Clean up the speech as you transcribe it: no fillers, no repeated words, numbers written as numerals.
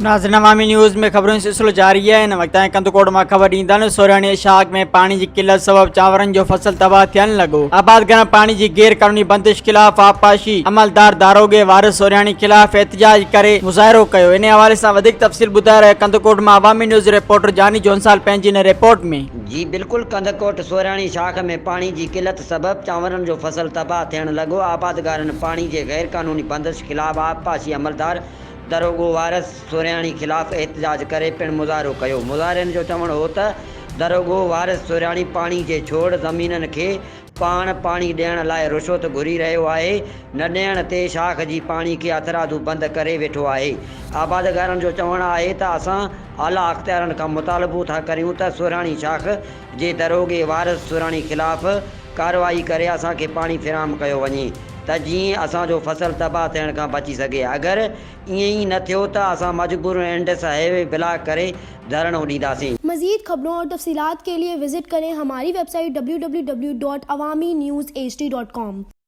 ناظرين عوامي نيوز ۾ خبرن جو سلسلو جاري آهي هن وقت تائين ڪنڌڪوٽ مان خبر ڏيندا آهيون سورهياڻي شاخ ۾ پاڻي جي قلت سبب چانورن جو فصل تباهه ٿيڻ لڳو آبادگارن پاڻي جي غير قانوني بندش خلاف آبپاشي عملدار داروغي وارث سورهياڻي خلاف احتجاج ڪري مظاهرو ڪيو انهي حوالي سان وڌيڪ تفصيل ٻڌائي رهيو ڪنڌڪوٽ مان عوامي نيوز رپورٽر جاني جونسال پنهنجي هن رپورٽ ۾. جي بلڪل ڪنڌڪوٽ سورهياڻي شاخ ۾ پاڻي جي قلت سبب چانورن جو فصل تباهه ٿيڻ لڳو آبادگارن پاڻي جي غير قانوني بندش خلاف آبپاشي عملدار دروغو وارث سورهياڻي خلاف احتجاج ڪري پڻ مظاهرو ڪيو. مظاهرين جو چوڻ هو ته دروغو وارث سورهياڻي پاڻي جي ڇوڙ زمينن کي پاڻ پاڻي ڏيڻ لاء رشوت گهري رهيو آهي، نه ڏيڻ تي شاخ جي پاڻي کي هٿرادو بند ڪري ويٺو آهي. آبادگارن جو چوڻ آهي ته اسان اعليٰ اختيارن کان مطالبو ٿا ڪريون ته سورهياڻي شاخ جي دروغي وارث سورهياڻي خلاف ڪارروائي ڪري اسان کي پاڻي فراهم ڪيو وڃي. ته جيئن اسان جو فصل تباهه ٿيڻ کان بچي سگهي، اگر ائين ئي نه ٿيو ته اسان مجبورن انڊس هاء وي بلاڪ ڪري ڌرڻو ڏينداسين. مزيد خبرون اور تفصيلات کے لئے وزٽ ڪرين ھماري website W W W dot Awami news H D dot com.